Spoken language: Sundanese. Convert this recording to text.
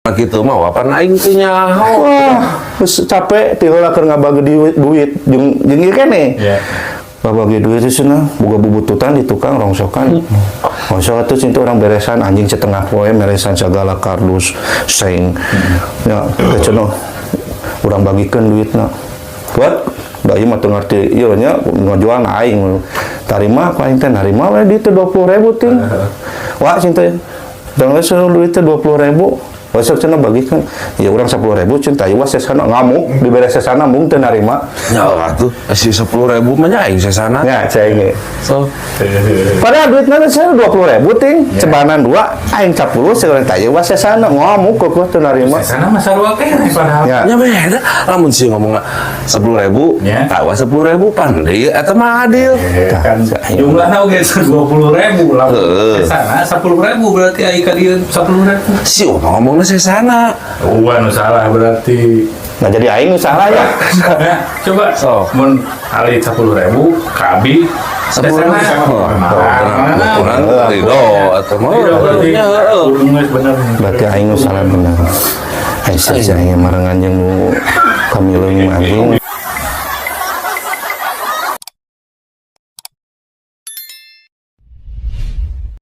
Gitu mah wapan aing teh nyaho. Wah, geus capek ti heula keur ngabagi duit, duit jeung jeung ieu keneh. Ngabagi duit itu cenah boga bubututan di tukang rongsokan. Rongsokan tuh cinta orang beresan anjing setengah poe beresan segala kardus seng. Ya, teh cenah urang bagikeun duitna. Buat da ieu mah teu ngarti ieu nya ngajual na aing. Tarima ku aing teh, narima we duit teh 20.000 ting. Wah, cinta dan geus duit teh 20.000. Besok cenah bagikeun. Ya urang 10.000 cinta ieu sesana ngamuk dibere sesana mung teu narima. Ya atuh si 10.000 mah nya aing sesana. Ya, cai ge. So, Padahal duitna teh 20.000 ting, cebanan dua, aing 10 sekarang tah ieu sesana ngamuk kok teu narima. Sana mah sarua keneh padahal. Ya. Nya beda. Lamun sih ngomong 10.000, tawa 10.000 pan deui eta mah adil. Eh, kan jumlahnya oge 20.000 lah. Sana 10.000 berarti ai ka dieu 10.000. Si ngomong ngomongna sesana. Wah, nu salah berarti. Nah, jadi aing nu salah ya. Ya, coba So. mun alit 10.000 kabi 10.000. Oh, kurang ridho atau mah. Ridho berarti. Ya, heeh. Kudu geus bener. Berarti aing nu salah bener. Aing sih aing marengan jeung nu kamileung anjing.